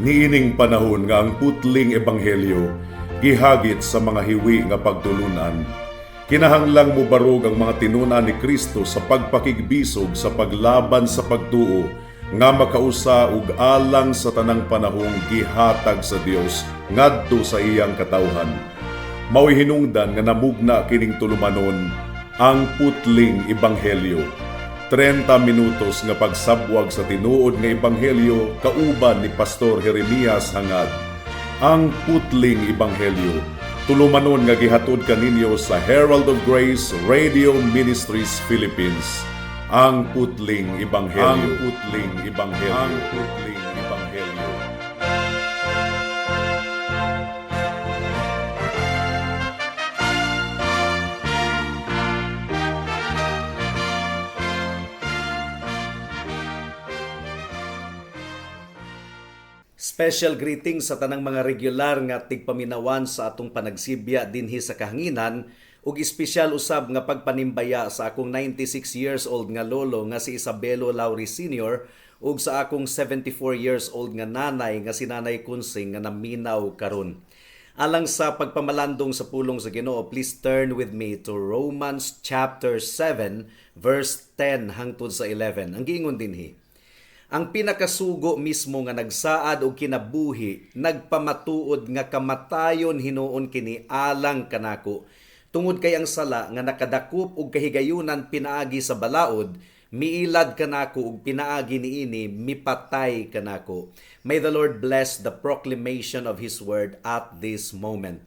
Niining panahon nga ang putling ebanghelyo gihagit sa mga hiwi nga pagtulunan, kinahanglang mubarog ang mga tinun-an ni Kristo sa pagpakigbisog sa paglaban sa pagtuo nga makausa ug alang sa tanang panahong gihatag sa Dios ngadto sa iyang katawhan. Mao'y hinungdan nga namugna kining tulumanon, Ang Putling Ebanghelyo. 30 minutos nga pagsabwag sa tinuod nga ebanghelyo kauban ni Pastor Jeremias Hangad. Ang Putling Ebanghelyo. Tulumanon nga gihatod kaninyo sa Herald of Grace Radio Ministries Philippines. Ang Putling Ebanghelyo. Ang Putling Ebanghelyo. Ang Putling Ebanghelyo. Special greetings sa tanang mga regular nga tigpaminawan sa atong panagsibya dinhi sa kahanginan ug espesyal usab nga pagpanimbaya sa akong 96 years old nga lolo nga si Isabelo Lauri Sr. ug sa akong 74 years old nga nanay nga si Nanay Kunsing nga naminaw karon. Alang sa pagpamalandong sa pulong sa Ginoo, please turn with me to Romans chapter 7 verse 10 hangtod sa 11. Ang giingon dinhi: Ang pinakasugo mismo nga nagsaad og kinabuhi, nagpamatuod nga kamatayon hinuon kini alang kanako. Tungod kay ang sala nga nakadakop og kahigayunan pinaagi sa balaod, miilad kanako ug pinaagi niini mipatay kanako. May the Lord bless the proclamation of His word at this moment.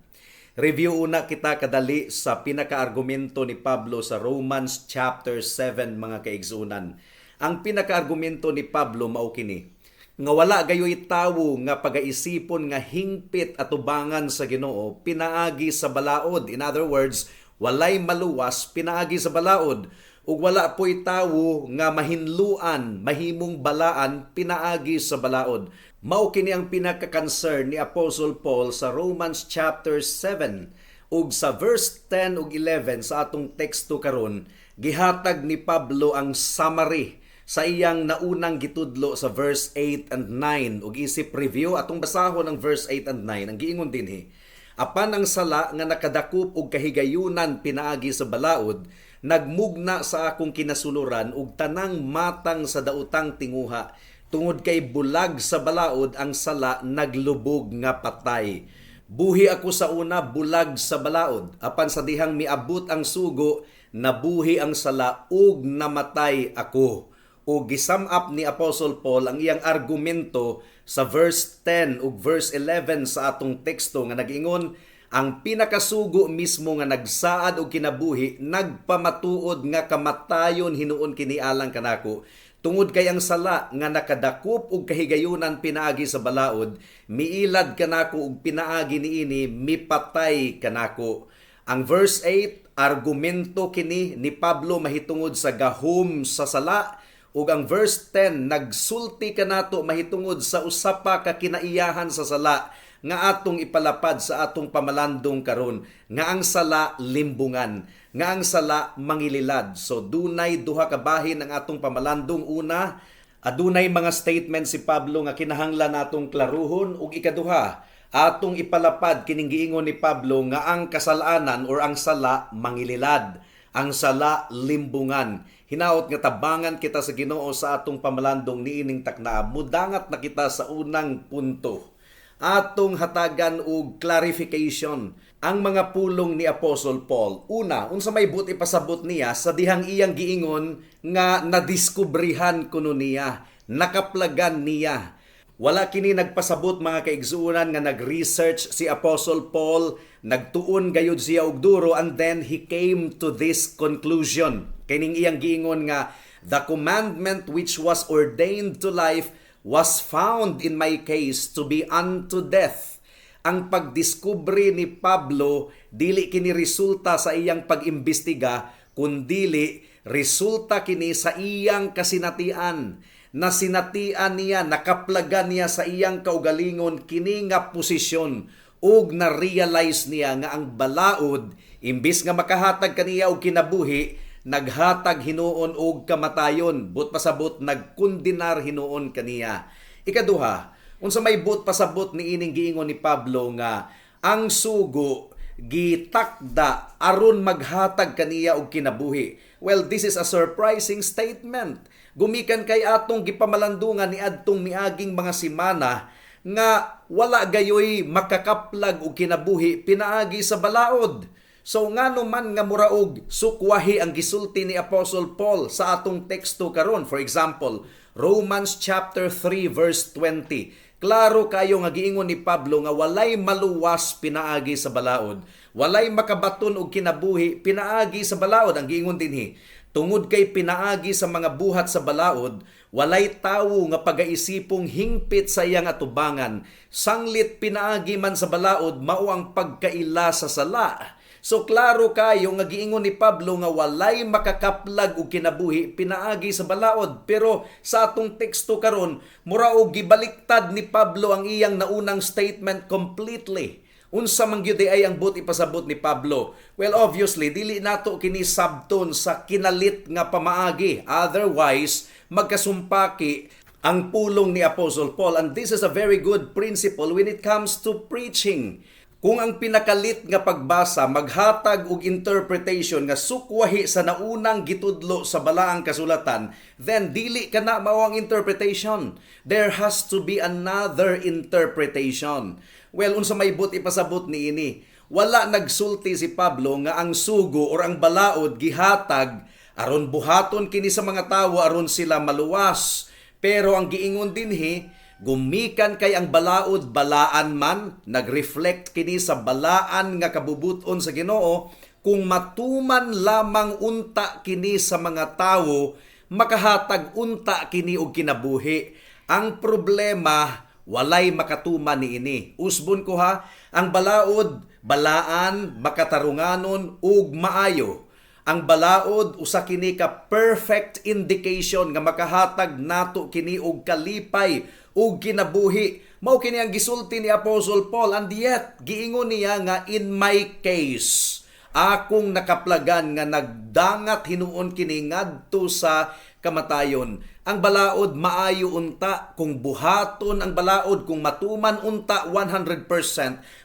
Review una kita kadali sa pinakaargumento ni Pablo sa Romans chapter 7, mga kaigsunan. Ang pinakaargumento ni Pablo mao kini: nga wala gayoy tawo nga pagaisipon nga hingpit atubangan sa Ginoo pinaagi sa balaod. In other words, walay maluwas pinaagi sa balaod. Ug wala po'y tawo nga mahinluan, mahimong balaan pinaagi sa balaod. Mao kini ang pinaka-concern ni Apostle Paul sa Romans chapter 7. Ug sa verse 10 ug 11 sa atong teksto karon, gihatag ni Pablo ang summary sa iyang naunang gitudlo sa verse 8 and 9. Ug isip review, atong basahon ang verse 8 and 9. Ang giingon dinhi: Apan ang sala nga nakadakop og kahigayunan pinaagi sa balaod, nagmugna sa akong kinasuluran ug tanang matang sa daotang tinguha. Tungod kay bulag sa balaod, ang sala naglubog nga patay. Buhi ako sa una bulag sa balaod, apan sa dihang miabot ang sugo, nabuhi ang sala ug namatay ako. O gisum up ni Apostle Paul ang iyang argumento sa verse 10 ug verse 11 sa atong teksto nga nag-ingon: ang pinakasugo mismo nga nagsaad og kinabuhi, nagpamatuod nga kamatayon hinuon kini alang kanako. Tungod kay ang sala nga nakadakop og kahigayunan pinaagi sa balaod, miilad kanako ug pinaagi niini mipatay kanako. Ang verse 8, argumento kini ni Pablo mahitungod sa gahom sa sala, ug ang verse 10 nagsulti kanato mahitungod sa usa pa ka kinaiyahan sa sala nga atong ipalapad sa atong pamalandong karon, nga ang sala limbungan, nga ang sala mangililad. So dunay duha ka bahin ang atong pamalandong. Una, adunay mga statement si Pablo nga kinahanglan natong klaruhon, ug ikaduha, atong ipalapad kining giingon ni Pablo nga ang kasalanan or ang sala mangililad, ang sala limbungan. Hinaot nga tabangan kita sa Ginoo sa atong pamalandong niining takna. Mudangat na kita sa unang punto. Atong hatagan og clarification ang mga pulong ni Apostle Paul. Una, unsa may buot ipasabot niya sa dihang iyang giingon nga nadiskubrihan kuno niya, nakaplagan niya? Wala kini nagpasabot, mga kaigsuonan, nga nag-research si Apostle Paul, nagtuon gayud siya og duro and then he came to this conclusion. Kining iyang giingon nga "the commandment which was ordained to life was found in my case to be unto death." Ang pagdiskubre ni Pablo dili kini resulta sa iyang pag-imbestiga, kundili resulta kini sa iyang kasinatian. Nasinatian niya, nakaplagan niya sa iyang kaugalingon kini nga posisyon ug na-realize niya nga ang balaod, imbis nga makahatag kaniya og kinabuhi, naghatag hinuon og kamatayon. But pasabot, nagkundinar hinuon kaniya. Ikaduha, Unsa may buot pasabot ni ining giingon ni Pablo nga ang sugo gitakda aron maghatag kaniya og kinabuhi? Well, this is a surprising statement. Gumikan kay atong gipamalandungan ni adtong miaging mga simana nga wala gayoy makakaplag og kinabuhi pinaagi sa balaod. So ngano man nga muraog sukwahi ang gisulti ni Apostle Paul sa atong teksto karon? For example, Romans chapter 3 verse 20. Klaro kayo nga giingon ni Pablo nga walay maluwas pinaagi sa balaod. Walay makabaton og kinabuhi pinaagi sa balaod, ang giingon dinhi. Tungod kay pinaagi sa mga buhat sa balaod, walay tawo nga pagaisipong hingpit sa iyang atubangan. Sanglit pinaagi man sa balaod, mao ang pagkaila sa sala. So klaro kayo nga giingon ni Pablo nga walay makakaplag og kinabuhi pinaagi sa balaod. Pero sa atong teksto karon, mura og gibaliktad ni Pablo ang iyang naunang statement completely. Unsa man gyud ay ang buot ipasabot ni Pablo? Well, obviously dili nato kini sabton sa kinalit nga pamaagi. Otherwise, magkasumpaki ang pulong ni Apostle Paul, and this is a very good principle when it comes to preaching. Kung ang pinakalit nga pagbasa maghatag og interpretation nga sukwahi sa naunang gitudlo sa balaang kasulatan, then dili kana mao ang interpretation. There has to be another interpretation. Well, unsa may buot ipasabot niini? Wala nagsulti si Pablo nga ang sugo or ang balaod gihatag aron buhaton kini sa mga tawo aron sila maluwas. Pero ang giingon dinhi, gumikan kay ang balaod balaan man, nagreflect kini sa balaan nga kabubuton sa Ginoo, kung matuman lamang unta kini sa mga tawo, makahatag unta kini og kinabuhi. Ang problema, walay makatuman niini. Usbon ko ha, ang balaod balaan, makatarunganon ug maayo. Ang balaod usa kini ka perfect indication nga makahatag nato kini og kalipay ug kinabuhi. Mao kini ang gisulti ni Apostle Paul, and yet giingon niya nga in my case, akong nakaplagan nga nagdangat hinuon kini ngadto sa kamatayon. Ang balaod maayo unta kung buhaton ang balaod, kung matuman unta 100%,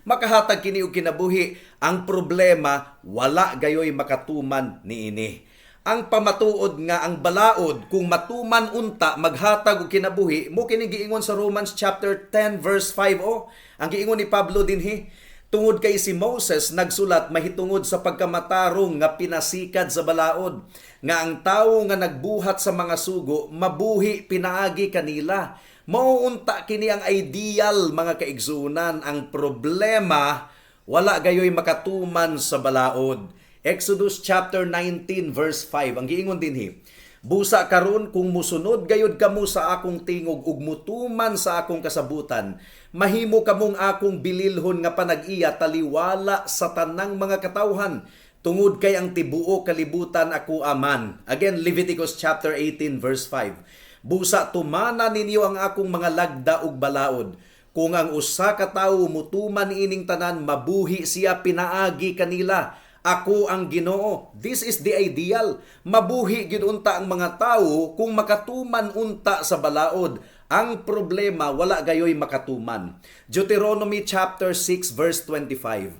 makahatag kini og kinabuhi. Ang problema, wala gayoy makatuman niini. Ang pamatuod nga ang balaod kung matuman unta maghatag og kinabuhi, mo kini giingon sa Romans chapter 10 verse 5. Oh, ang giingon ni Pablo dinhi, tungod kay si Moses nagsulat mahitungod sa pagkamatarong nga pinasikad sa balaod, nga ang tawo nga nagbuhat sa mga sugo mabuhi pinaagi kanila. Mao unta kini ang ideal, mga kaigsuonan. Ang problema, wala gayoy makatuman sa balaod. Exodus chapter 19 verse 5, ang giingon dinhi, "Busa karon kung musunod gayud kamo sa akong tingog ug mutuman sa akong kasabutan, mahimo kamong akong bililhon nga panag-iya taliwala sa tanang mga katawhan, tungod kay ang tibuok kalibutan ako aman." Again, Leviticus chapter 18 verse 5. "Busa tumana ninyo ang akong mga lagda ug balaod. Kung ang usa ka tawo mutuman ining tanan, mabuhi siya pinaagi kanila. Ako ang Ginoo." This is the ideal. Mabuhi gid unta ang mga tawo kung makatuman unta sa balaod. Ang problema, wala gayoy makatuman. Deuteronomy chapter 6 verse 25.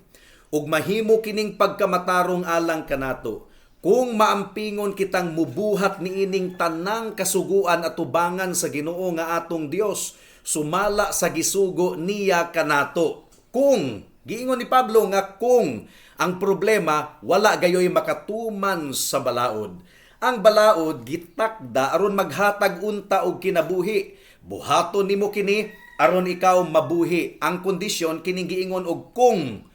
"Ug mahimo kining pagkamatarong alang kanato kung maampingon kitang mubuhat niining tanang kasuguan at tubangan sa Ginoo nga atong Dios, sumala sa gisugo niya kanato." Kung giingon ni Pablo nga kung, ang problema, wala gayoy makatuman sa balaod. Ang balaod gitakda aron maghatag unta og kinabuhi. Buhaton nimo kini aron ikaw mabuhi. Ang kondisyon kining giingon og kung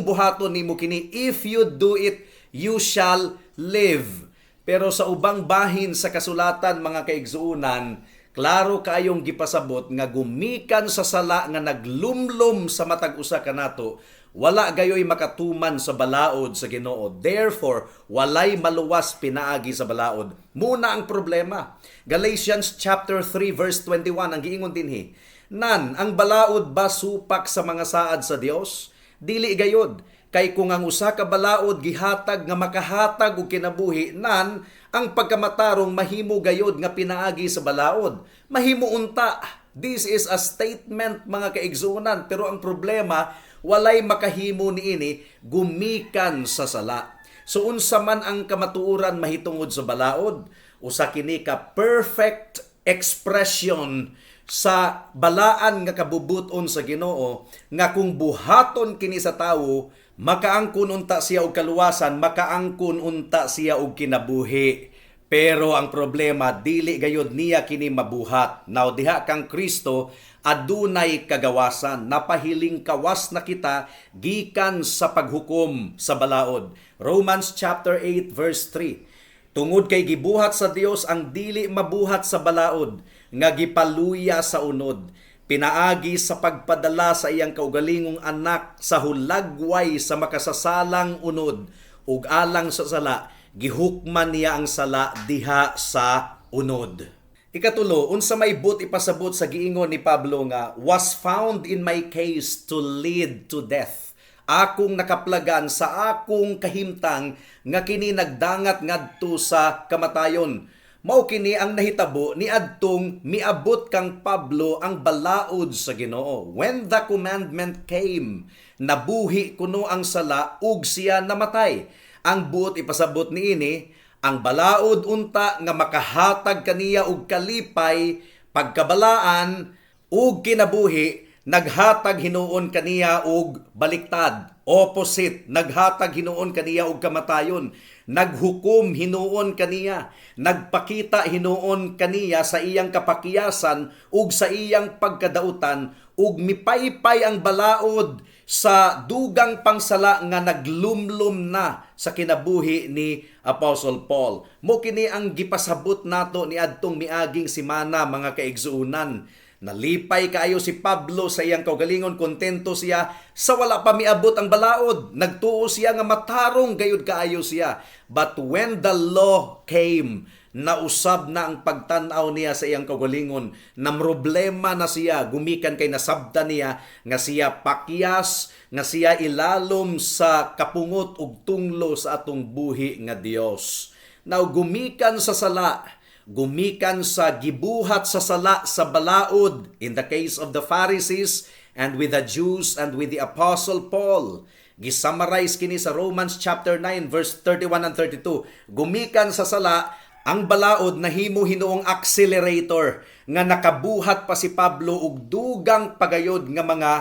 buhaton nimo kini, if you do it, you shall live. Pero sa ubang bahin sa kasulatan, mga kaigsuonan, klaro kayong gipasabot nga gumikan sa sala nga naglumlum sa matag usa kanato, wala gayoy makatuman sa balaod sa Ginoo. Therefore, walay maluwas pinaagi sa balaod. Muna ang problema. Galatians chapter 3 verse 21, ang giingon dinhi, "Nan, ang balaod ba supak sa mga saad sa Dios? Dili gayod. Kay kung ang usa ka balaod gihatag nga makahatag og kinabuhi, nan ang pagkamatarong mahimo gayod nga pinaagi sa balaod. Mahimo unta." This is a statement, mga kaigsuonan, pero ang problema, walay makahimo niini gumikan sa sala. So unsa man ang kamatuoran mahitungod sa balaod? Usa kini ka perfect expression sa balaan nga kabubuton sa Ginoo nga kung buhaton kini sa tawo, makaangkon unta siya og kaluwasan, makaangkon unta siya og kinabuhi. Pero ang problema, dili gayod niya kini mabuhat. Now diha kang Kristo adunay kagawasan. Napahiling kawas na kita gikan sa paghukom sa balaod. Romans chapter 8 verse 3. Tungod kay gibuhat sa Dios ang dili mabuhat sa balaod nga gipaluya sa unod, pinaagi sa pagpadala sa iyang kaugalingong anak sa hulagway sa makasasalang unod, ug alang sa sala gihukman niya ang sala diha sa unod. Ikatulo, unsa may buot ipasabot sa giingon ni Pablo nga "was found in my case to lead to death"? Akong nakaplagan sa akong kahimtang nga kini nagdangat ngadto sa kamatayon. Mao kini ang nahitabo ni adtong miabot kang Pablo ang balaod sa Ginoo. When the commandment came, nabuhi kuno ang sala ug siya namatay. Ang buot ipasabot niini, ang balaod unta nga makahatag kaniya og kalipay, pagkabalaan ug kinabuhi, naghatag hinuon kaniya og baliktad, opposite, naghatag hinuon kaniya og kamatayon, naghukom hinuon kaniya, nagpakita hinuon kaniya sa iyang kapakyasan ug sa iyang pagkadautan, ug mipaypay ang balaod sa dugang pangsala nga naglumlum na sa kinabuhi ni Apostle Paul. Mao kini ang gipasabot nato ni adtong miaging simana, mga kaigsuonan. Nalipay kaayo si Pablo sa iyang kaugalingon, kontento siya sa wala pa miabot ang balaod. Nagtuo siya nga matarong gayud kaayo siya. But when the law came, nausab na ang pagtan-aw niya sa iyang kaugalingon. Namroblema na siya gumikan kay nasabta niya nga siya pakyas, nga siya ilalom sa kapungot ug tunglo sa atong buhi nga Dios. Now gumikan sa sala, gumikan sa gibuhat sa sala sa balaod, in the case of the Pharisees and with the Jews and with the Apostle Paul. Gisummarize kini sa Romans chapter 9 verse 31 and 32. Gumikan sa sala, ang balaod nahimo hinuong accelerator nga nakabuhat pa si Pablo og dugang pagayod nga mga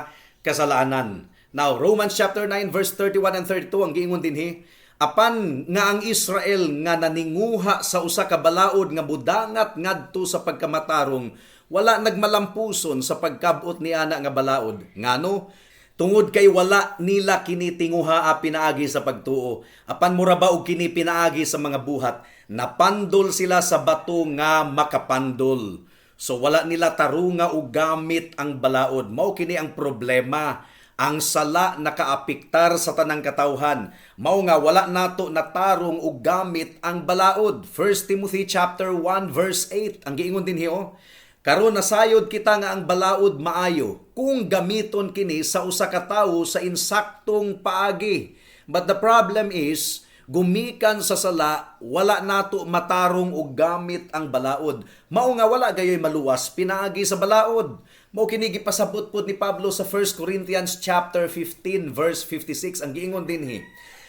kasalanan. Now Romans chapter 9 verse 31 and 32, ang giingon dinhi, apan nga ang Israel nga naninguha sa usa ka balaod nga mudangat ngadto sa pagkamatarong, wala nagmalampuson sa pagkabot ni ana nga balaod. Ngano? Tungod kay wala nila kini tinguha pinaagi sa pagtuo. Apan mura ba og kini pinaagi sa mga buhat, napandol sila sa bato nga makapandol. So wala nila tarunga og gamit ang balaod. Mao kini ang problema. Ang sala nakaapektar sa tanang katawhan. Mao nga wala nato natarong og gamit ang balaod. 1 Timothy chapter 1 verse 8 ang giingon dinhi oh. Karon nasayod kita nga ang balaod maayo kung gamiton kini sa usa ka tawo sa insaktong paagi. But the problem is, gumikan sa sala, wala nato matarong og gamit ang balaod. Mao nga wala gayoy maluwas pinaagi sa balaod. Mao kini gipasabot pod ni Pablo sa 1 Corinthians chapter 15 verse 56. Ang giingon dinhi,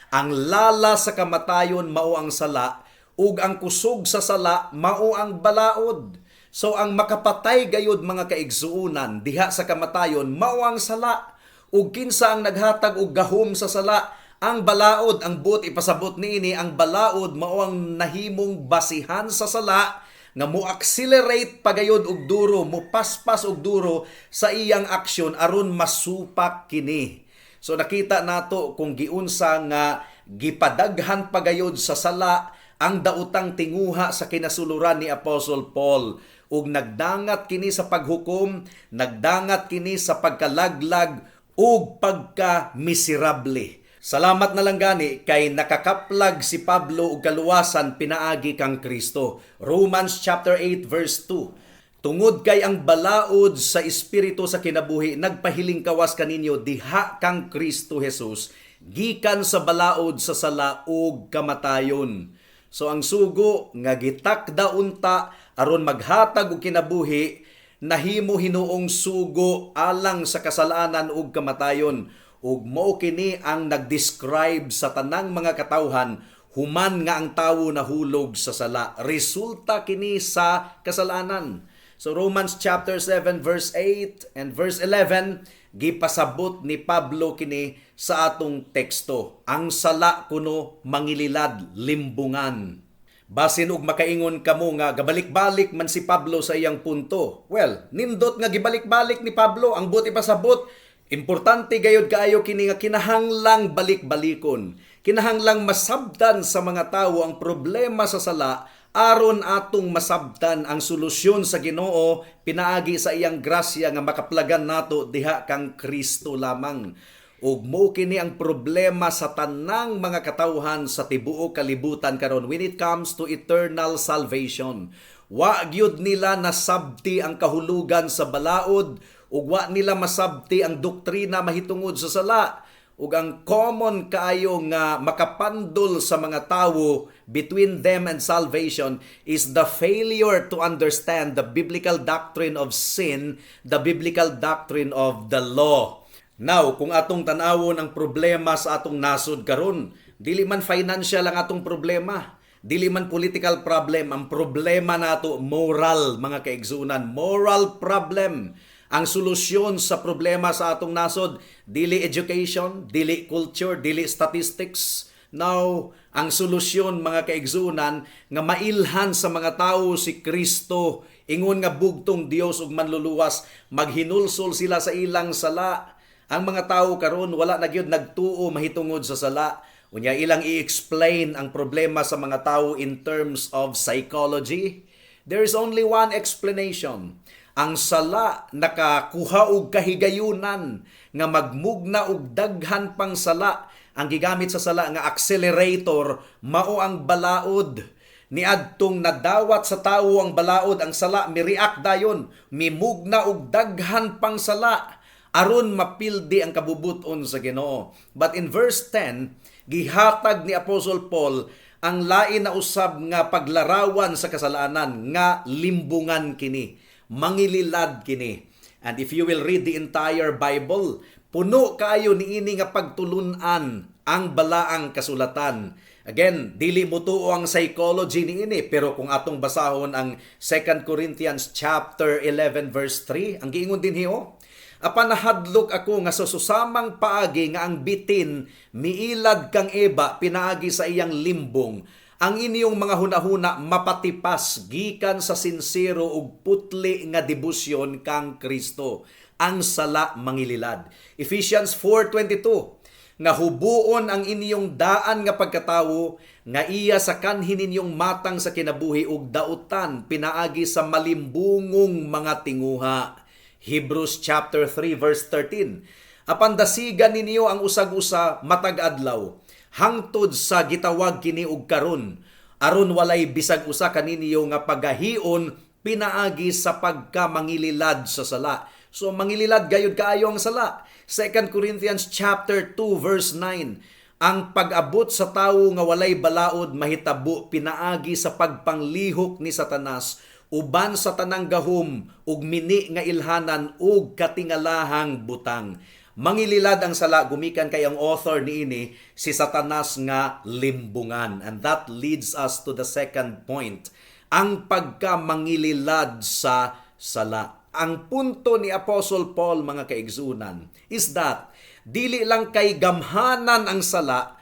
ang lala sa kamatayon mao ang sala ug ang kusog sa sala mao ang balaod. So ang makapatay gayud, mga kaigsuonan, diha sa kamatayon mao ang sala. Ug kinsa ang naghatag og gahom sa sala? Ang balaod. Ang buot ipasabot niini, ang balaod mao ang nahimong basihan sa sala nga mo accelerate pagayod og duro, mo paspas og duro sa iyang aksyon aron masupak kini. So nakita nato kung giunsa nga gipadaghan pagayod sa sala ang daotang tinguha sa kinasuluran ni Apostle Paul, ug nagdangat kini sa paghukom, nagdangat kini sa pagkalaglag ug pagka-miserable. Salamat na lang gani kay nakakaplag si Pablo og kaluwasan pinaagi kang Kristo. Romans chapter 8 verse 2. Tungod kay ang balaod sa espiritu sa kinabuhi nagpahiling kawas kaninyo diha kang Kristo Jesus gikan sa balaod sa sala ug kamatayon. So ang sugo nga gitakda unta aron maghatag og kinabuhi, nahimo hinuong sugo alang sa kasalanan ug kamatayon, ug mao kini ang nag-describe sa tanang mga katawhan human nga ang tawo nahulog sa sala. Resulta kini sa kasalanan. So Romans chapter 7 verse 8 and verse 11, gipasabot ni Pablo kini sa atong teksto. Ang sala kuno mangililad, limbungan. Basin og makaingon kamo nga gabalik-balik man si Pablo sa iyang punto. Well, nindot nga gibalik-balik ni Pablo ang buot ipasabot. Importante gayud kaayo kini nga kinahanglang balik-balikon. Kinahanglang masabtan sa mga tawo ang problema sa sala aron atong masabtan ang solusyon sa Ginoo pinaagi sa iyang grasya nga makaplagan nato diha kang Kristo lamang. Ug mao kini ang problema sa tanang mga katawhan sa tibuok kalibutan karon when it comes to eternal salvation. Wa gyud nila nasabti ang kahulugan sa balaod ug wa nila masabti ang doktrina mahitungod sa sala. Ug ang common kaayo nga makapandol sa mga tawo between them and salvation is the failure to understand the biblical doctrine of sin, the biblical doctrine of the law. Now, kung atong tan-awon ang problema sa atong nasod karon, dili man financial ang atong problema, dili man political problem, ang problema nato moral, mga kaigsunan, moral problem. Ang solusyon sa problema sa atong nasod, dili education, dili culture, dili statistics. Now, ang solusyon, mga kaigsunan, nga mailhan sa mga tawo si Kristo, ingon nga bugtong Dios ug manluluwas, maghinulsol sila sa ilang sala. Ang mga tawo karon wala na gyud nagtuo mahitungod sa sala. Unya ilang i-explain ang problema sa mga tawo in terms of psychology. There is only one explanation. Ang sala nakakuha og kahigayunan nga magmugna og daghan pang sala. Ang gigamit sa sala nga accelerator mao ang balaod. Niadtong nadawat sa tawo ang balaod, ang sala mi-react dayon, mimugna og daghan pang sala aron mapildi ang kabubuton sa Ginoo. But in verse 10, gihatag ni Apostle Paul ang lain na usab nga paglarawan sa kasalanan nga limbungan kini, mangililad kini. And if you will read the entire Bible, puno kaayo niini nga pagtulunan ang balaang kasulatan. Again, dili mo tuo ang psychology niini, pero kung atong basahon ang 2 Corinthians chapter 11 verse 3, ang giingon dinhi oh, "Apan nahadlok ako nga sa susamang paagi nga ang bitin miilad kang Eva pinaagi sa iyang limbong, ang inyong mga hunahuna mapatipas gikan sa sinsero ug putli nga debosyon kang Kristo." Ang sala mangililad. Ephesians 4:22, nga hubuon ang inyong daan nga pagkatawo nga iya sa kanhi ninyong matang sa kinabuhi ug dautan pinaagi sa malimbungong mga tinguha. Hebrews chapter 3 verse 13. "Apan dasigan ninyo ang usag-usa matag adlaw hangtod sa gitawag kini og karon, aron walay bisag usa kaninyo nga pagahion pinaagi sa pagkamangililad sa sala." So mangililad gayud kaayo ang sala. 2 Corinthians chapter 2 verse 9. Ang pag-abot sa tawo nga walay balaod mahitabo pinaagi sa pagpanglihok ni Satanas uban sa tanang gahom ug mini nga ilhanan ug katingalahang butang. Mangililad ang sala gumikan kay ang author niini si Satanas nga limbungan. And that leads us to the second point, ang pagkamangililad sa sala. Ang punto ni Apostle Paul, mga kaigsunan, is that dili lang kay gamhanan ang sala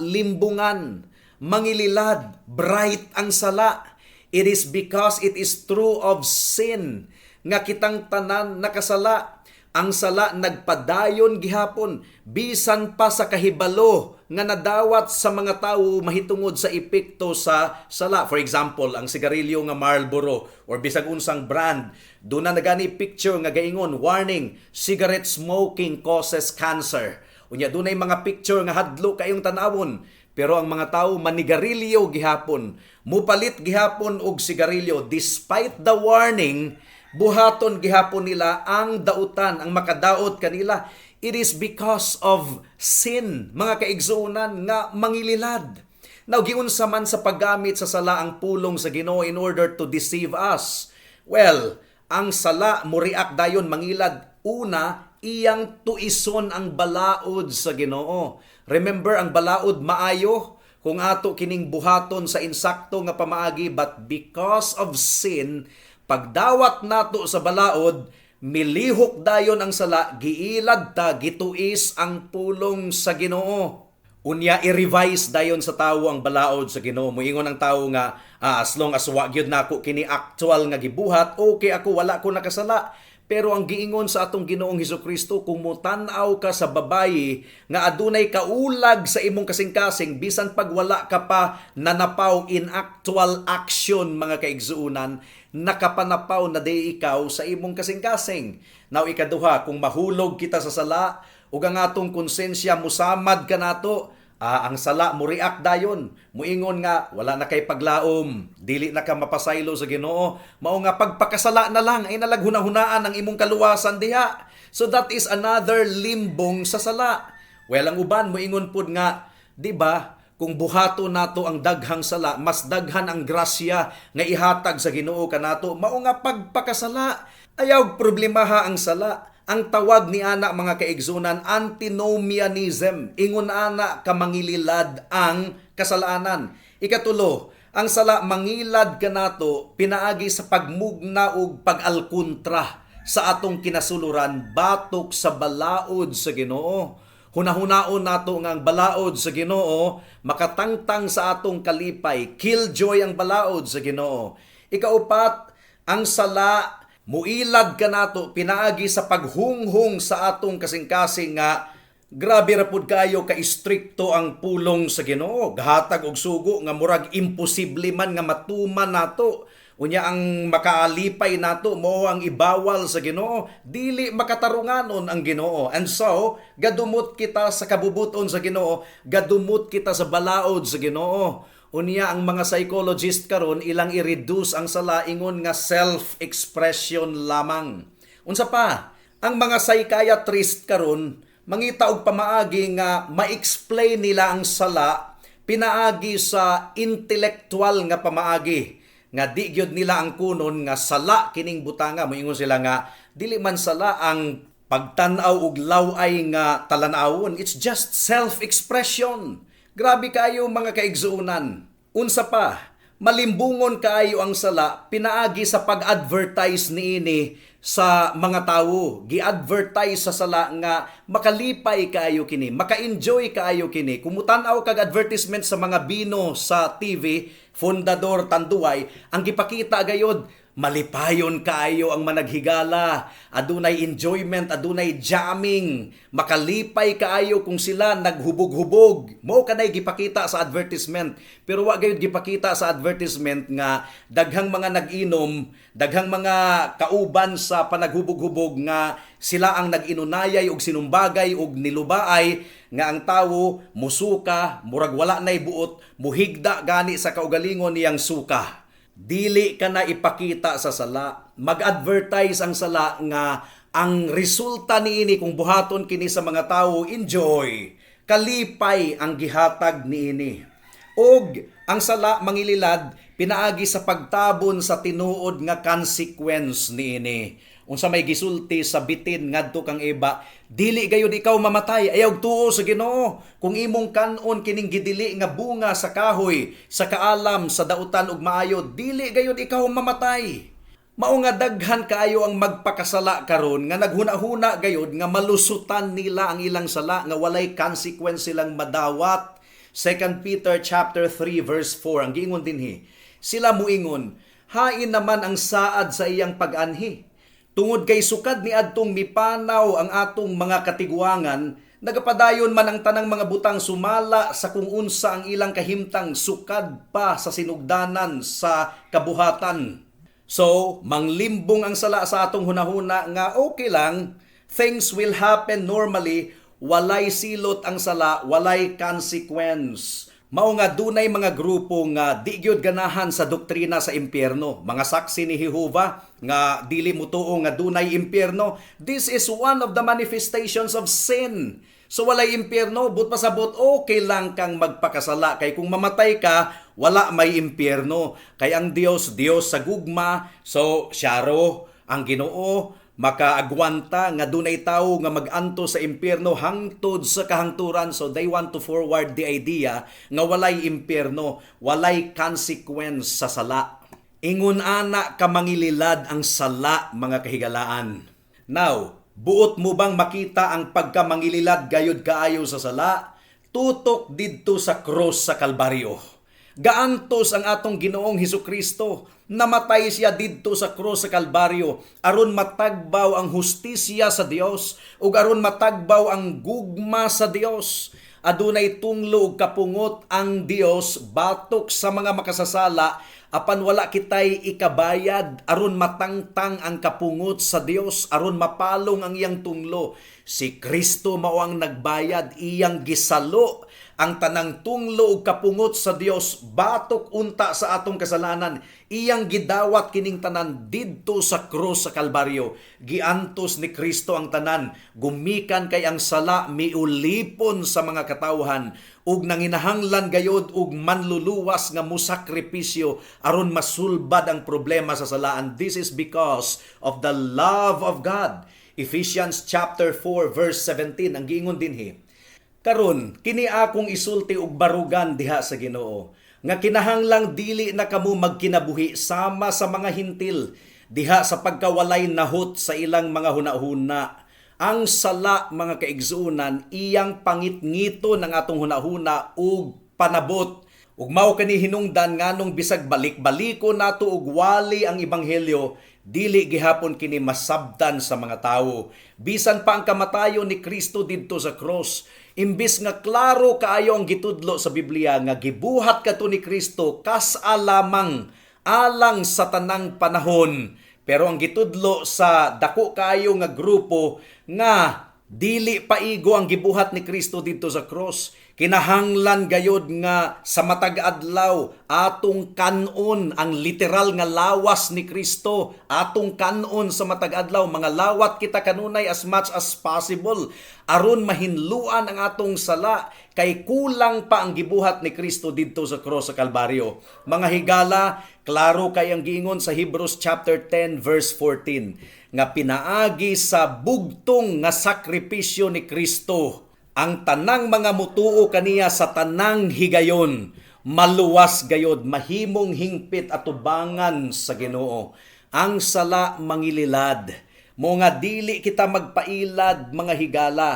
limbungan, mangililad, bright ang sala. It is because it is true of sin nga kitang tanan nakasala. Ang sala nagpadayon gihapon bisan pa sa kahibalo nga nadawat sa mga tawo mahitungod sa epekto sa sala. For example, ang sigarilyo nga Marlboro or bisag unsang brand, duna na gani picture nga gaingon, "Warning, cigarette smoking causes cancer." Unya dunay mga picture nga hadlo kayong tanawon. Pero ang mga tao manigarilyo gihapon, mupalit gihapon og sigarilyo despite the warning, buhaton gihapon nila ang dautan, ang makadaot kanila. It is because of sin, mga kaigsuonan, nga mangililad. Now, giunsa man sa paggamit sa sala ang pulong sa Ginoo in order to deceive us? Well, Ang sala mo-react dayon, mangilad. Una, iyang tuison ang balaod sa Ginoo. Remember, ang balaod maayo kung ato kining buhaton sa insakto nga pamaagi, but because of sin, pagdawat nato sa balaod, milihok dayon ang sala, giilad ta, gituis ang pulong sa Ginoo. Unya i-revise dayon sa tawo ang balaod sa Ginoo. Moingon ang tawo nga as long as wa gyud nako kini actual nga gibuhat, okay ako, wala ko nakasala. Pero ang giingon sa atong Ginoong Hesukristo, kung motan-aw ka sa babayi nga adunay kaulag sa imong kasing-kasing, bisan pag wala ka pa nanapaw in actual action, mga kaigsuunan, nakapanapaw na di ikaw sa imong kasing-kasing. Now ikaduha, kung mahulog kita sa sala ug ang atong konsensya musamad kanato, ang sala mo react dayon. Muingon nga wala na kay paglaom, dili na ka mapasaylo sa Ginoo, mao nga pagpakasala na lang ay nalaghunahunaan ang imong kaluwasan diha. So that is another limbong sa sala. Well, ang uban moingon pud nga, di ba, kung buhato nato ang daghang sala, mas daghan ang grasya nga ihatag sa Ginoo kanato, mao nga pagpakasala. Ayaw problemaha ang sala. Ang tawag ni ana, mga kaigsunan, antinomianism. Ingon ana kamangililad ang kasalanan. Ikatulo, ang sala mangilad kanato pinaagi sa pagmugna ug pag-alkontra sa atong kinasuluran batok sa balaod sa Ginoo. Hunahunaon nato nga ang balaod sa Ginoo makatangtang sa atong kalipay, killjoy ang balaod sa Ginoo. Ikaupat, ang sala muilad kanato pinaagi sa paghunghong sa atong kasing-kasing nga grabe ra pud kayo ka istrikto ang pulong sa Ginoo. Gahatag og sugo nga murag imposible man nga matuman nato. Unya ang makaalipay nato mo ang ibawal sa Ginoo, dili makatarunganon ang Ginoo. And so, gadumot kita sa kabubuton sa Ginoo, gadumot kita sa balaod sa Ginoo. Unya ang mga psychologist karon ilang i-reduce ang sala, ingon nga self-expression lamang. Unsa pa? Ang mga psychiatrist karon mangita og pamaagi nga ma-explain nila ang sala pinaagi sa intellectual nga pamaagi nga di gyud nila ang kunon nga sala kining butanga. Moingon sila nga dili man sala ang pagtan-aw og law-ay nga talan-awon, it's just self-expression. Grabe kaayo, mga kaigsuonan. Unsa pa? Malimbungon kaayo ang sala pinaagi sa pag-advertise niini sa mga tawo. Gi-advertise sa sala nga makalipay kaayo kini, maka-enjoy kaayo kini. Kung mutan-aw kag advertisement sa mga bino sa TV, Fundador, Tanduay, ang gipakita gayod malipayon kaayo ang managhigala, adunay enjoyment, adunay jamming, makalipay kaayo kung sila naghubog-hubog. Mao kanay gipakita sa advertisement. Pero wa gayud gipakita sa advertisement nga daghang mga nag-inom, daghang mga kauban sa panaghubog-hubog nga sila ang nag-inunayay og sinumbagay og nilubaay nga ang tawo musuka, murag wala nay buot, muhigda gani sa kaugalingon niyang suka. Dili ka na ipakita sa sala. Mag-advertise ang sala nga ang resulta niini kung buhaton kini sa mga tawo, enjoy. Kalipay ang gihatag niini. Og ang sala mangililad pinaagi sa pagtabon sa tinuod nga consequence niini. Unsa may gisulti sa bitin ngadto kang Eva, "Dili gayud ikaw mamatay, ayaw tuo sa Ginoo. Kung imong kan-on kining gidili nga bunga sa kahoy sa kaalam sa dautan ug maayo, dili gayud ikaw mamatay." Mao nga daghan kaayo ang magpakasala karon nga naghuna-huna gayud nga malusutan nila ang ilang sala nga walay consequence silang madawat. 2 Peter chapter 3 verse 4 ang giingon dinhi. Sila muingon, "Hain naman ang saad sa iyang pag-anhi. Tungod kay sukad ni adtong mipanaw ang atong mga katiguangan, nagapadayon man ang tanang mga butang sumala sa kung unsa ang ilang kahimtang sukad pa sa sinugdanan sa kabuhatan." So, manglimbong ang sala sa atong hunahuna nga okay lang, things will happen normally, walay silot ang sala, walay consequence. Mao nga dunay mga grupo nga di gyud ganahan sa doktrina sa impyerno. Mga Saksi ni Jehova nga dili mutuo nga dunay impyerno. This is one of the manifestations of sin. So walay impyerno, but pasabot okay lang kang magpakasala kay kung mamatay ka, wala may impyerno. Kay ang Dios, Dios sa gugma, so syaro. Ang Ginoo makaagwanta nga dunay tawo nga mag-anto sa impyerno hangtod sa kahangturan? So they want to forward the idea nga walay impyerno, walay consequence sa sala. Ingon ana kamangililad ang sala, mga kahigalaan. Now, buot mo bang makita ang pagkamangililad gayud kaayo sa sala? Tutok didto sa cross sa Kalbaryo. Gaantos ang atong Ginoong Hesus Kristo. Namatay siya didto sa krus sa Kalbaryo aron matagbaw ang hustisya sa Dios ug aron matagbaw ang gugma sa Dios. Adunay tunglo ug kapungot ang Dios batok sa mga makasasala, apan wala kitay ikabayad aron matangtang ang kapungot sa Dios, aron mapalong ang iyang tunglo. Si Kristo mao ang nagbayad, iyang gisalo ang tanang tunglo ug kapungot sa Dios batok unta sa atong kasalanan. Iyang gidawat kining tanan didto sa krus sa Kalbaryo. Giantos ni Kristo ang tanan gumikan kay ang sala miulipon sa mga katawhan ug nanginahanglan gayod og manluluwas nga musakripisyo aron masulbad ang problema sa salaan. This is because of the love of God. Ephesians chapter 4 verse 17 ang giingon dinhi. "Karon kini akong isulti og barugan diha sa Ginoo, nga kinahanglang dili na kamo magkinabuhi sama sa mga Hentil diha sa pagkawalay nahot sa ilang mga hunahuna." Ang sala, mga kaigsuonan, iyang pangitngito ng atong hunahuna ug panabot. Ug mao kani hinungdan nganong bisag balik-baliko nato og wali ang ebanghelyo, dili gihapon kini masabtan sa mga tawo. Bisan pa ang kamatayon ni Kristo didto sa cross, imbis nga klaro kaayo ang gitudlo sa Biblia nga gibuhat kadto ni Kristo kas-a lamang alang sa tanang panahon. Pero ang gitudlo sa dako kaayo nga grupo nga dili paigo ang gibuhat ni Kristo didto sa cross. Kinahanglan gayod nga sa matag adlaw atong kanon ang literal nga lawas ni Kristo. Atong kanon sa matag adlaw, mga lawat kita kanunay as much as possible aron mahinluan ang atong sala, kay kulang pa ang gibuhat ni Kristo didto sa cross sa Kalbaryo. Mga higala, klaro kay ang giingon sa Hebrews chapter 10 verse 14 nga pinaagi sa bugtong nga sakripisyo ni Kristo, ang tanang mga mutuo kaniya sa tanang higayon maluwas gayod, mahimong hingpit atubangan sa Ginoo. Ang sala mangililad. Mao nga dili kita magpailad, mga higala.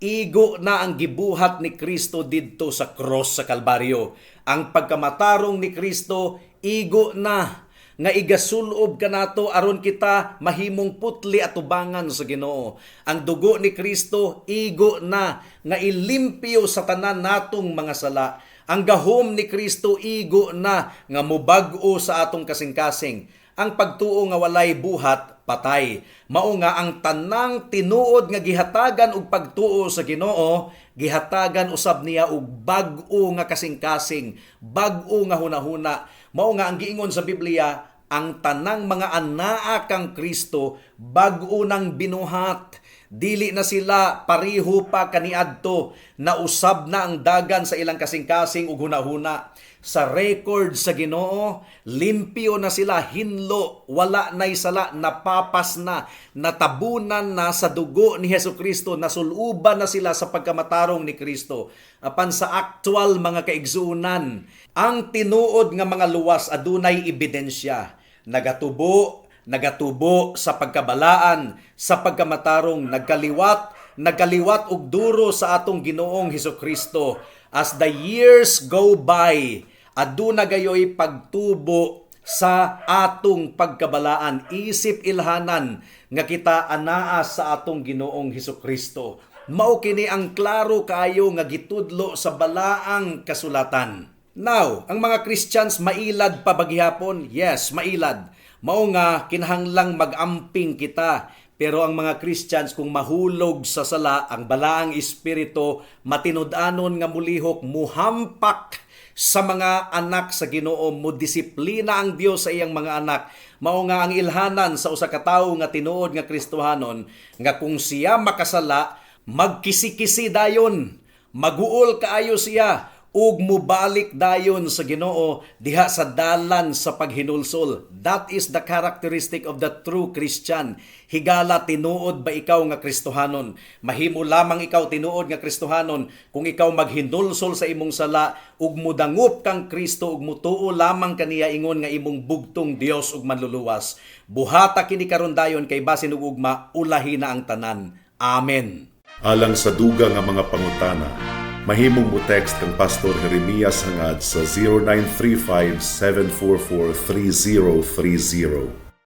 Igo na ang gibuhat ni Kristo didto sa cross sa Kalbaryo. Ang pagkamatarong ni Kristo igo na nga igasulob kanato aron kita mahimong putli atubangan sa Ginoo. Ang dugo ni Kristo igo na nga ilimpyo sa tanan natong mga sala. Ang gahom ni Kristo igo na nga mubag-o sa atong kasing-kasing. Ang pagtuo nga walay buhat, patay. Mao nga ang tanang tinuod nga gihatagan og pagtuo sa Ginoo, gihatagan usab niya og bag-o nga kasing-kasing, bag-o nga hunahuna. Mao nga ang giingon sa Biblia, ang tanang mga anaa kang Kristo bag-o nang binuhat. Dili na sila pareho pa kaniadto, nausab na ang dagan sa ilang kasing-kasing ug hunahuna. Sa record sa Ginoo, limpyo na sila, hinlo, wala na'y sala, napapas na, natabunan na sa dugo ni Hesus Kristo, nasuluban na sila sa pagkamatarong ni Kristo. Apan sa actual, mga kaigsuonan, ang tinuod nga mga luwas adunay ebidensya. Nagatubo, nagatubo sa pagkabalaan, sa pagkamatarong, nagkaliwat, nagkaliwat og duro sa atong Ginoong Hesus Kristo. As the years go by, aduna gayoy pagtubo sa atong pagkabalaan isip ilhanan nga kita anaa sa atong Ginoong Hesus Kristo. Mao kini ang klaro kaayo nga gitudlo sa balaang kasulatan. Now, ang mga Christians mailad pa ba gihapon? Yes, mailad. Mao nga kinahanglang mag-amping kita. Pero ang mga Christians, kung mahulog sa sala, ang balaang espiritu matinud-anon nga mulihok, muhampak sa mga anak sa Ginoo, mo disiplina ang Dios sa iyang mga anak. Mao nga ang ilhanan sa usa ka tawo nga tinuod nga Kristohanon nga kung siya makasala, magkisi-kisi dayon, maguol kaayo siya. ug mubalik dayon sa Ginoo diha sa dalan sa paghinulsol. That is the characteristic of the true Christian. Higala, tinuod ba ikaw nga Kristohanon? Mahimo lamang ikaw tinuod nga Kristohanon kung ikaw maghinulsol sa imong sala ug mudangup kang Kristo ug mutuo lamang kaniya ingon nga imong bugtong Dios ug Manluluwas. Buhata kini karon dayon kay basin ug ugma ulahi na ang tanan. Amen. Alang sa dugang nga mga pangutana, mahimong mo text kang Pastor Jeremias Hangad sa 0935 744 3030.